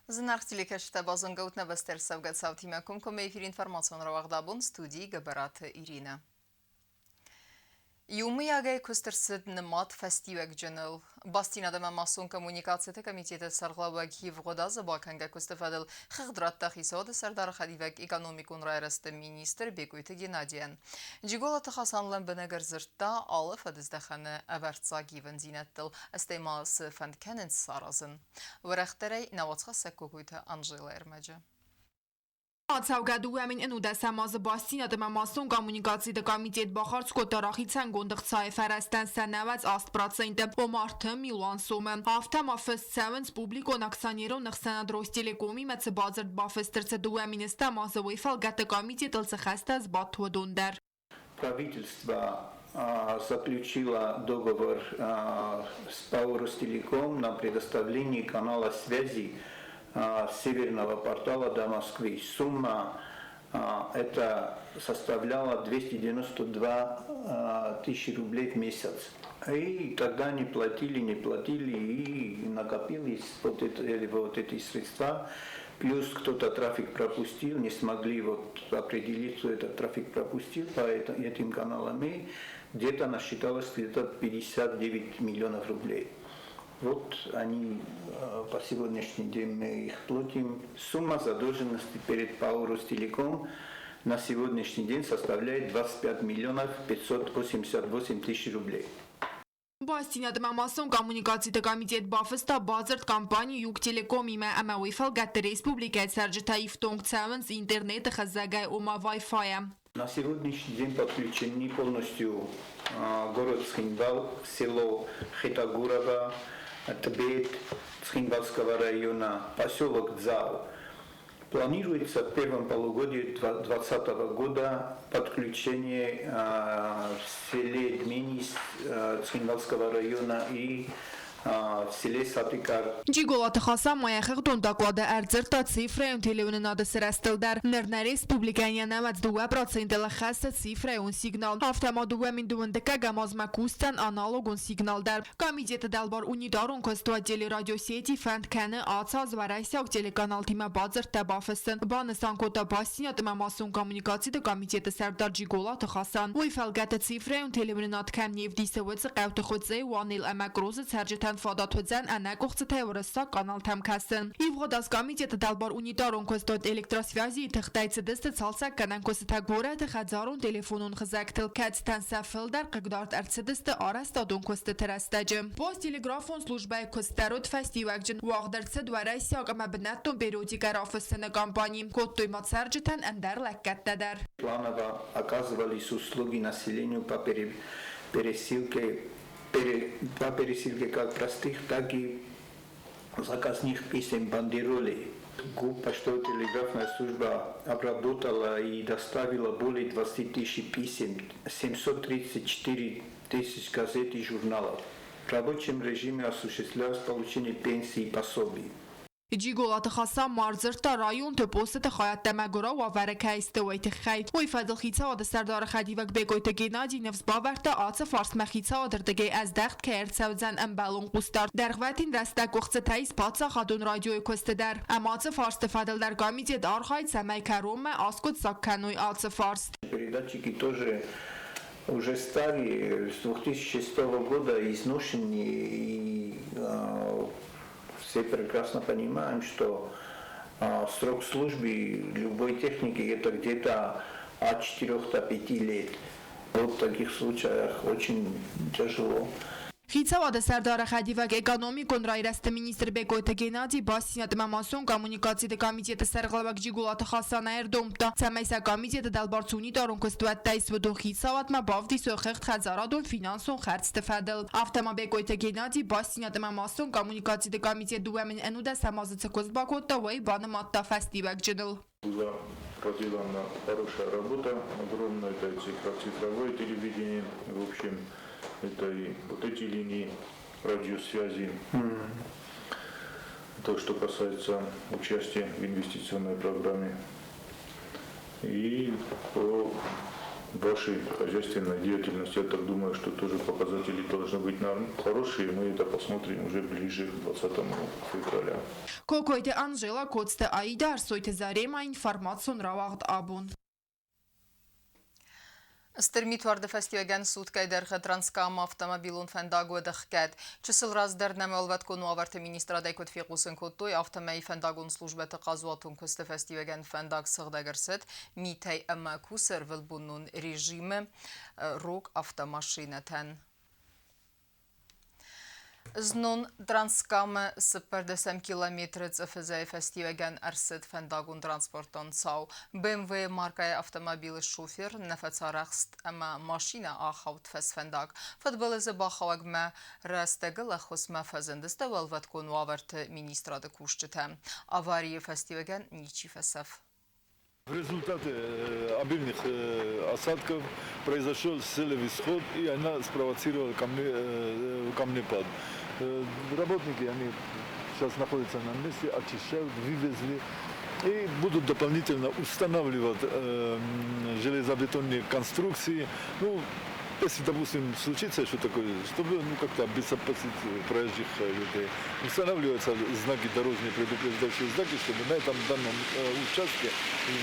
Зынаргъ телекӕсджытӕ, базонгӕ ут нӕ бӕстӕ ӕрцӕугӕ цаутимӕ комкоммӕ эфир информацион рауагъд абон студийы Гӕбӕраты Иринӕ. Иумӕйагӕй куыст ӕрцыд нымад фӕстиуӕгджыныл. Бастдзинад ӕмӕ массон коммуникациты комитеты сӕргълӕууӕг ивгъуыд азы бакӕнгӕ куысты фӕдыл хыгъд радта хицауады сӕрдары хӕдивӕг экономикон райрӕзты министр Бекъойты Геннадийӕн. Джиголаты Хасан лӕмбынӕг ӕрдзырдта алы фӕдыздӕхӕны ӕвӕрццаг ивындзинӕдтыл, стӕй ма цы фӕнд кӕнынц саразын. Уӕрӕхдӕрӕй нӕ уацхӕссӕг Кокойты Анжелӕ ӕрмӕджы. Ацӕугӕ 2019 азы бастдзинад ӕмӕ массон коммуникациты комитет бахардз кодта рахицӕнгонд ӕхцайы фӕрӕзтӕн сӕ 98%, ома 3 милуан сомы. Афтӕ ма фыст цӕуынц публикон акционерон ӕхсӕнад Ростелеком-имӕ цы бадзырд бафыст ӕрцыд 2010 азы, уый фӕлгӕтты комитетыл цы хӕстӕ сбадт, уыдон дӕр. Правительство заключило договор с ПАО «Ростелеком» на предоставление канала связи с северного портала до Москвы. Сумма это составляла 292 тысячи рублей в месяц. И тогда не платили, не платили, и накопились вот эти средства. Плюс кто-то трафик пропустил, не смогли вот определить, кто этот трафик пропустил по этим каналам. И где-то насчиталось где-то 59 миллионов рублей. Вот они по сегодняшний день мы их платим. Сумма задолженности перед ПАО «Ростелеком» на сегодняшний день составляет 25 миллионов 588 тысяч рублей. Бастдзинад ӕмӕ массон коммуникациты комитет бафыста бадзырд компани Юг-Телеком-имӕ ӕмӕ уый фӕлгӕтты республикӕйы цӕрджытӕ ифтонг цӕуынц интернеты хызӕгӕй, ома Wi-Fi-йӕ. На сегодняшний день подключены полностью город Цхинвал, село Хетагурово, Тбет Цхинвалского района, поселок Дзау. Планируется в первом полугодии 2020 года подключение в селе Дменис Цхинвалского района и в селе Сатикар. Джиголаты Хасан ма йӕ хыгъдон доклады ӕрдзырдта цифрӕйон телеуынынады сырӕзтыл дӕр. Ныр нӕ республикӕйӕн 92 процентыл ӕххӕссы цифрӕйон сигнал. Афтӕ ма 2012 азмӕ кусдзӕн аналогон сигнал дӕр. Комитеты дӕлбар унитарон куыстуат телерадиосети фӕнд кӕны ацы аз уӕрӕсейаг телеканалтимӕ бадзырдтӕ бафыссын, банысан кодта бастдзинад ӕмӕ массон коммуникациты комитеты сӕрдар Джиголаты Хасан. Уый фӕлгӕты цифрӕйон телеуынынад кӕм не вдисы, уыцы хъӕуты Хуыцъе, Уанел ӕмӕ Грозы цӕрджытӕн фадат уыдзӕн ӕнӕкъуыхцытӕй уырыссаг каналтӕм кӕсын. Ивгъуыд аз комитеты дӕлбар унитарон куыстуат электросвязи-йы тыхтӕй цыдысты цалцӕггӕнӕн куыстытӕ горӕты хӕдзарон телефонон хызӕгтыл, кӕцытӕн сӕ фылдӕр хъыгдард ӕрцыдысты арӕзтадон куыстыты рӕстӕджы. Посттелеграфон службӕйы куыст дӕр уыд фӕстиуӕгджын. Уагъд ӕрцыд уӕрӕсейаг ӕмӕ бынӕттон периодикӕ рафыссыны кампани. Кодтой ма цӕрджытӕн ӕндӕр лӕггӕдтӕ дӕр. Планово оказывались услуги населению по пересылке как простых, так и заказных писем, бандеролей. ГУП «Почтово-телеграфная служба» обработала и доставила более 20 тысяч писем, 734 тысяч газет и журналов. В рабочем режиме осуществлялось получение пенсий и пособий. Джиголаты Хасан ма ӕрдзырдта районты постыты хайадтӕ мӕгуырау уавӕры кӕй сты, уый тыххӕй. Уый фӕдыл хицауады сӕрдары хӕдивӕг Бекъойты Геннадий ныфс бавӕрдта, ацы фарстмӕ хицауады рдыгӕй ӕздӕхт кӕй ӕрцӕудзӕн ӕмбӕлон хъусдард. Дӕргъвӕтин рӕстӕг къуыхцытӕ ис паддзахадон радиойы куысты дӕр. Ӕмӕ ацы фарсты фӕдыл дӕр комитет архайы, цӕмӕй кӕронмӕ аскъуыддзаг кӕной ацы фарст. Передатчики тоже уже старые, с 2006 года изношенные, и все прекрасно понимаем, что срок службы любой техники это где-то от 4 до 5 лет. Вот в таких случаях очень тяжело. Хицауады сӕрдары хӕдивӕг экономикон райрӕзты министр Бекъойты Геннадий бастдзинад ӕмӕ массон коммуникациты комитеты сӕргълӕууӕг Джиголаты Хасаны ӕрдомдта, цӕмӕй сӕ комитеты дӕлбар цы унитарон куыстуӕттӕ ис, уыдон хицауадмӕ бавдисой хыгъд хӕдзарадон финансон хӕрдзты фӕдыл. Афтӕ ма Бекъойты Геннадий бастдзинад ӕмӕ массон коммуникациты комитет 2011 азы цы куыст бакодта, уый банымадта фӕстиуӕгджыныл. Была проделана хорошая работа, огромная, это и цифровое телевидение, в общем, это и вот эти линии радиосвязи. То, что касается участия в инвестиционной программе. И по Вашей хозяйственной деятельности, я так думаю, что тоже показатели должны быть хорошие. Мы это посмотрим уже ближе к 20 февраля. Кокойты Анжела, Коцты Аида, Ӕрсойты Зарема, информацион рауагъд «Абон». Стыр митуарды фӕстиуӕгӕн суткӕйы дӕргъы Транскамы автомобилон фӕндаг уыд ӕхгӕд. Чысыл раздӕр нӕм Уӕлвӕткон уавӕрты министрадӕй куыд фехъусын кодтой, афтӕмӕй фӕндагон службӕты хъазуатон куысты фӕстиуӕгӕн фӕндаг сыгъдӕг ӕрцыд митӕй ӕмӕ кусы ӕрвылбонон режимы рог автомашинӕтӕн. Знон Транскамы 14 километры цъыфы зӕйы фӕстиуӕгӕн ӕрцыд фӕндагон-транспортон цау. BMW маркӕйы автомобилы шофер нӕ фӕцарӕхст ӕмӕ машинӕ ахауд фӕсфӕндаг. Фыдбылызы бахауӕгмӕ рӕстӕгыл ӕххуысмӕ фӕзындысты уӕлвӕткон уавӕрты министрады кусджытӕ. Аварийы фӕстиуӕгӕн ничи фӕцӕф. В результате обильных осадков произошел селевый сход, и она спровоцировала камнепад. Работники, они сейчас находятся на месте, очищают, вывезли и будут дополнительно устанавливать железобетонные конструкции. Ну, если, допустим, случится что такое, чтобы, ну, как-то обезопасить проезжих людей. Устанавливаются знаки дорожные, предупреждающие знаки, чтобы на этом данном участке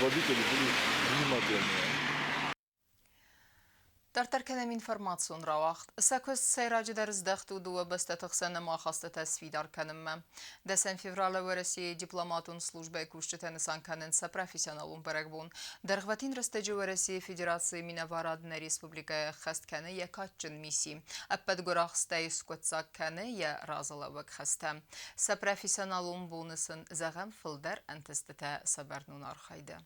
водители были внимательнее. Дарддӕр кӕнӕм информацион рауагъд. Сӕ куыст сӕйраджыдӕр здӕхт у дыууӕ бӕстӕты хсӕн ӕмахастытӕ сфидар кӕнынмӕ. Дӕсӕм февралы Уӕрӕсейы дипломатон службӕйы кусджытӕ нысан кӕнынц сӕ профессионалон бӕрӕгбон. Дӕргъвӕтин рӕстӕджы Уӕрӕсейы Федерацийы минӕварад нӕ республикӕйы ӕххӕст кӕны йӕ кадджын мисси. Ӕппӕт гуырахстӕй скъуыддзаг кӕны йӕ разылӕууӕг хӕстӕ. Сӕ профессионалон боны сын зӕгъӕм фылдӕр ӕнтыстытӕ сӕ бӕрнон архайды.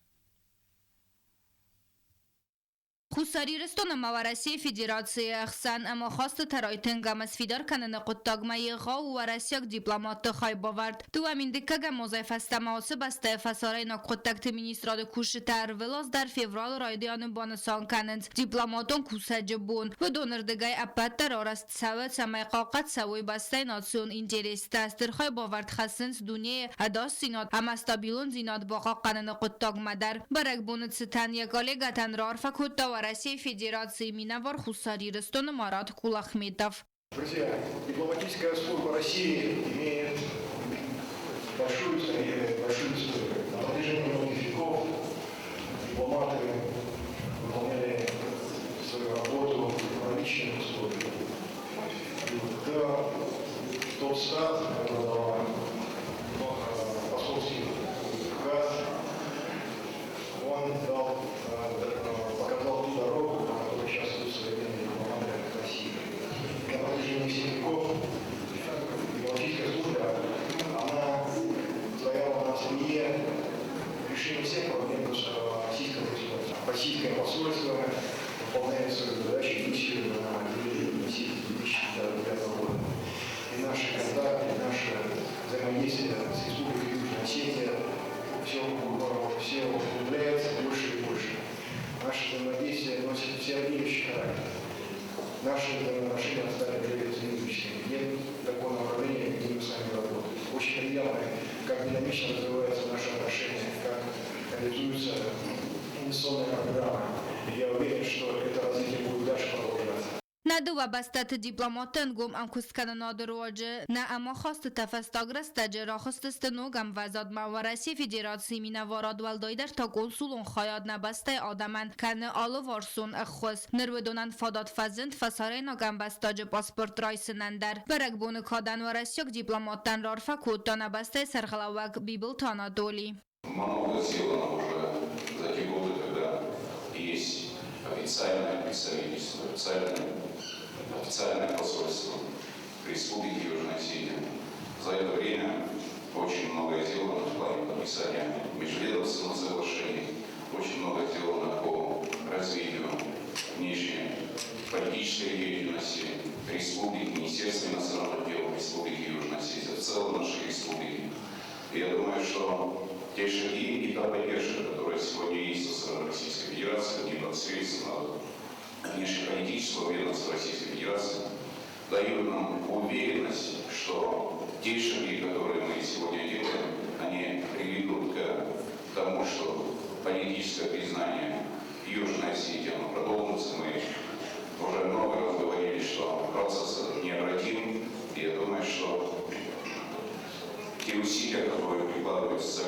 Хуссар Ирыстон ӕмӕ Уӕрӕсейы Федерацийы ӕхсӕн ӕмахастытӕ райтынг ӕмӕ сфидар кӕныны хъуыддагмӕ егъау уӕрӕсейаг дипломатты хайбавӕрд. 2001-ӕм азӕй фӕстӕмӕ ацы бӕстӕйы фӕсарӕйнаг хъуыддӕгты министрады кусджытӕ ӕрвылаз дӕр февралы райдианы банысан кӕнынц дипломатон кусӕджы бон. Уыдоны рдыгӕй ӕппӕт дӕр арӕзт цӕуы, цӕмӕй хъахъхъӕд цӕуой бӕстӕйы национ интерестӕ, стыр хайбавӕрд хӕссынц дунейы ӕдасдзинад ӕмӕ стабилондзинад бахъахъхъӕныны хъуыддагмӕ дӕр. Бӕрӕгбоны цытӕн йӕ коллегӕтӕн раарфӕ кодта Уӕрӕсейы Федерацийы минӕвар Хуссар Ирыстоны Марат Кулахметов. Друзья, дипломатическая служба России имеет большую, большую историю. На протяжении многих веков дипломаты выполняли свою работу в различных условиях. И да, тот старт, который дала посольский указ, он показал ту дорогу, по которой сейчас идут современные дипломаты России. На протяжении всех веков дипломатическая служба, она стояла на острие решения всех проблем российского государства. Российское посольство выполняет свою задачу и миссию на деле 2005 года. И наши контакты, наше взаимодействие с Республикой Южная Осетия все углубляется больше и больше. Наше взаимодействие носит всеобъемлющий характер. Наши взаимоотношения стали уже взаимоизученными. Нет такого направления, где мы с вами работаем. Очень приятно, как динамично развиваются наши отношения, как реализуется инвестиционная программа. И я уверен, что это развитие будет дальше продолжаться. Нӕ дыууӕ бӕстӕты дипломатты ӕнгом ӕмкуысткӕнынады руаджы нӕ ӕмахастытӕ фӕстаг рӕстӕджы рахызтысты ног ӕмвӕзадмӕ. Уӕрӕсейы Федерацийы минӕварад, уӕлдайдӕр та консулон хайад нӕ бӕстӕйы адӕмӕн кӕны алыварсон ӕххуыс. Ныр уыдонӕн фадат фӕзынд фӕсарӕйнаг ӕмбӕстаджы паспорт райсынӕн дӕр. Бӕрӕгбоны кадӕн уӕрӕсейаг дипломаттӕн раарфӕ кодта нӕ бӕстӕйы сӕргълӕууӕг Бибылты Анатоли. Много сделано уже за те годы, когда есть официальное представительство, официальное посольство Республики Южная Осетия. За это время очень многое сделано в плане подписания межведомственных соглашений, очень много сделано по развитию внешней политической деятельности Республики, Министерства иностранных дел Республики Южная Осетия, в целом нашей республики. И я думаю, что те шаги и та поддержка, которая сегодня есть со стороны Российской Федерации, непосредственно от внешнеполитического ведомства Российской Федерации, дают нам уверенность, что те шаги, которые мы сегодня делаем, они приведут к тому, что политическое признание Южной Осетии оно продолжится. Те усилия, которые прикладываются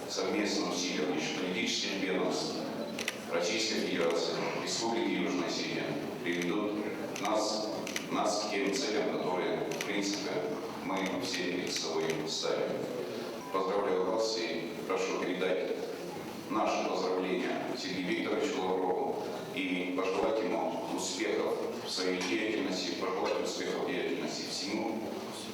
совместным усилиям внешнеполитических ведомств Российской Федерации, Республики Южная Осетия, приведут нас к тем целям, которые, в принципе, мы все перед собой ставим. Поздравляю вас и прошу передать наше поздравление Сергею Викторовичу Лаврову и пожелать ему успехов в своей деятельности, пожелать успехов в деятельности всему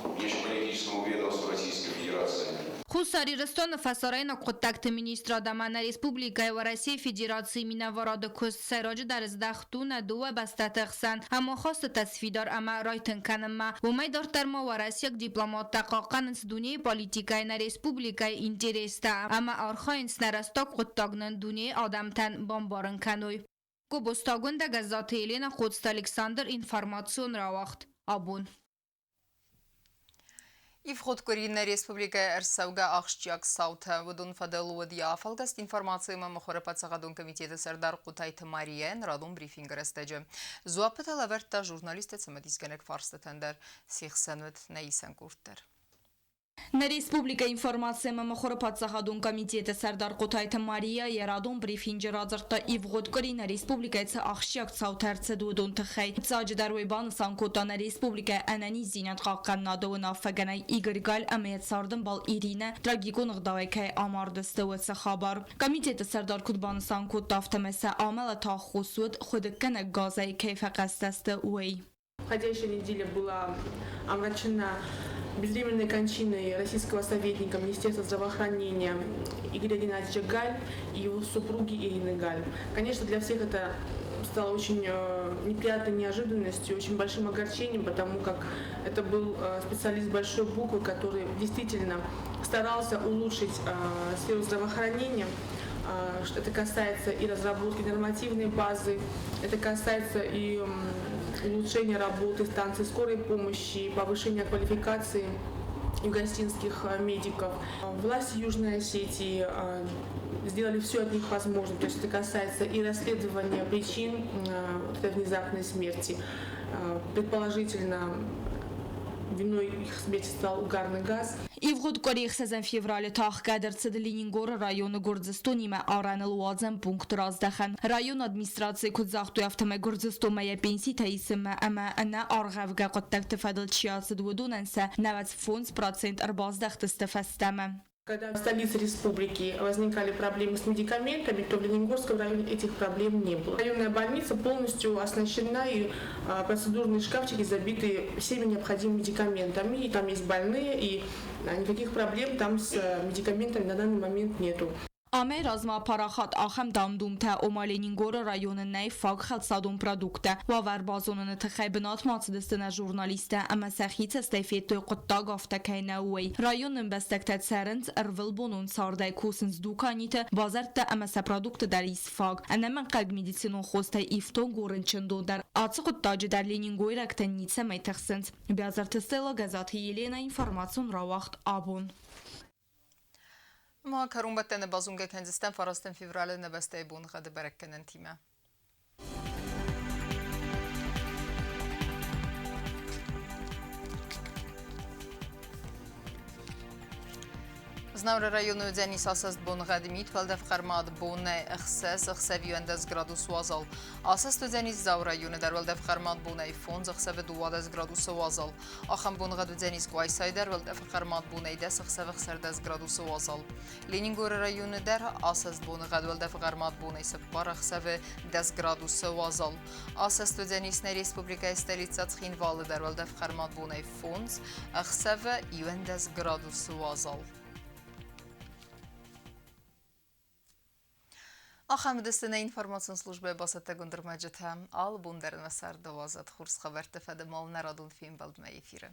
внешнеполитическому ведомству Российской Федерации. Хуссар Ирыстоны фӕсарӕйнаг хъуыддӕгты министрад ӕмӕ нӕ республикӕйы Уӕрӕсейы Федерацийы минӕварады куыст сӕйраджыдӕр здӕхт у нӕ дыууӕ бӕстӕты хсӕн ӕмахастытӕ сфидар ӕмӕ райтынг кӕнынмӕ. Уымӕй дарддӕр ма уӕрӕсейаг дипломаттӕ хъахъхъӕнынц дунейы политикӕйы нӕ республикӕйы интерестӕ ӕмӕ архайынц нӕ рӕстаг хъуыддаг нын дунейы адӕмтӕн бамбарын кӕной. Гобозты Агуындӕ, Гӕззаты Еленӕ, Коцты Александр, информацион рауагъд. Абон. Ивгъуыд къуыри нӕ республикӕйы ӕрцӕугӕ ахсджиаг цаутӕ, уыдон фӕдыл уыд йӕ афӕлгӕст информациимӕ мыхуыры паддзахадон комитеты сӕрдар Хъотайты Марияйӕн радон брифингы рӕстӕджы. Дзуаппытӕ лӕвӕрдта журналистты цымыдисгӕнӕг фарстытӕн дӕр. Се хсӕн уыд нӕ исӕн къорд дӕр. Нӕ республикӕйы информаци ӕмӕ мыхуыры паддзахадон комитеты сӕрдар Хъотайты Мария йӕ радон брифинджы радзырдта ивгъуыд къуыри нӕ республикӕйы цы ахсджиаг цаутӕ ӕрцыд, уыдон тыххӕй. Фыццаджыдӕр уый банысан кодта нӕ республикӕйы ӕнӕниздзинад хъахъхъӕнынады уынаффӕгӕнӕг Игорь Галь ӕмӕ йӕ цардӕмбал Иринӕ трагикон ӕгъдауӕй кӕй амардысты, уыцы хабар. Комитеты сӕрдар куыд банысан кодта, афтӕмӕй сӕ амӕлӕты аххос уыд, хуыдыггӕнӕг газӕй кӕй фӕхъӕстӕ сты, уый. Входящая неделя была омрачена безвременной кончиной российского советника Министерства здравоохранения Игоря Геннадьевича Галь и его супруги Ирины Галь. Конечно, для всех это стало очень неприятной неожиданностью, очень большим огорчением, потому как это был специалист большой буквы, который действительно старался улучшить сферу здравоохранения. Это касается и разработки нормативной базы, это касается и улучшения работы станций скорой помощи, повышения квалификации югостинских медиков. Власти Южной Осетии сделали все от них возможное. То есть это касается и расследования причин этой внезапной смерти. Предположительно, виной их смерти стал угарный газ. Ивгъуыд къуыри 6 февралы та ӕхгӕд ӕрцыд Ленингоры районы Гуырдзыстонимӕ арӕныл уадзӕн пункты раздӕхӕн. Районы администрацийы куыд загътой, афтӕмӕй Гуырдзыстонмӕ йӕ пенситӕ исынмӕ ӕмӕ ӕнӕаргъӕвгӕ хъуыддӕгты фӕдыл чи ацыд, уыдонӕн сӕ 95% ӕрбаздӕхтысты фӕстӕмӕ. Когда в столице республики возникали проблемы с медикаментами, то в Ленингорском районе этих проблем не было. Районная больница полностью оснащена, и процедурные шкафчики забиты всеми необходимыми медикаментами. И там есть больные, и никаких проблем там с медикаментами на данный момент нету. Амӕй размӕ парахат ахӕм дам-думтӕ, ома Ленингоры районы нӕй фаг хӕлцадон продукттӕ. Уавӕр базоныны тыххӕй бынатмӕ ацыдысты нӕ журналисттӕ ӕмӕ сӕхи цӕстӕй федтой хъуыддаг афтӕ кӕй нӕу, уый. Районы ӕмбӕстӕгтӕ цӕрынц ӕрвылбонон цардӕй, кусынц дуканиты, базӕртты ӕмӕ сӕ продукты дӕр ис фаг. Ӕнӕмӕнгхъӕуӕг медицинон хостӕй ифтонг у рынчындон дӕр. Ацы хъуыддаджы дӕр ленингойрӕгтӕ ницӕмӕй тыхсынц. Бязырты Стелла, Гӕзаты Еленӕ, информацион рауагъд «Абон». Ма кӕронбӕттӕны базонгӕ кӕндзыстӕм 9 февралы нӕ бӕстӕйы боныгъӕды бӕрӕггӕнӕнтимӕ. Знауыры районы уыдзӕнис асӕст боныгъӕды мит, уӕлдӕф хъӕрмад бонӕй 6, ӕхсӕв 11 градус уазал. Асӕст уыдзӕнис Дзауы районы дӕр уӕлдӕф хъӕрмад бонӕй 5, ӕхсӕвы 12 градусы уазал. Ахӕм боныгъӕд уыдзӕнис Къуайсайы дӕр уӕлдӕфы хъӕрмад бонӕй 10, ӕхсӕвы 16 градусы уазал. Ленингоры районы дӕр асӕст боныгъӕд уӕлдӕфы хъӕрмад бонӕй 4, ӕхсӕвы 10 градусы уазал. Асӕст уыдзӕнис нӕ республикӕйы столицӕ Цхинвалы дӕр уӕлдӕф хъӕрмад бонӕй 5, ӕхсӕвы 11 градусы уазал. Ахӕм уыдысты нӕ информацион службӕйы бацӕттӕгонд ӕрмӕджытӕ. Алы бон дӕр нӕ царды уадзӕд хурс хабӕртты фӕдыл нӕ радон фембӕлдмӕ эфиры.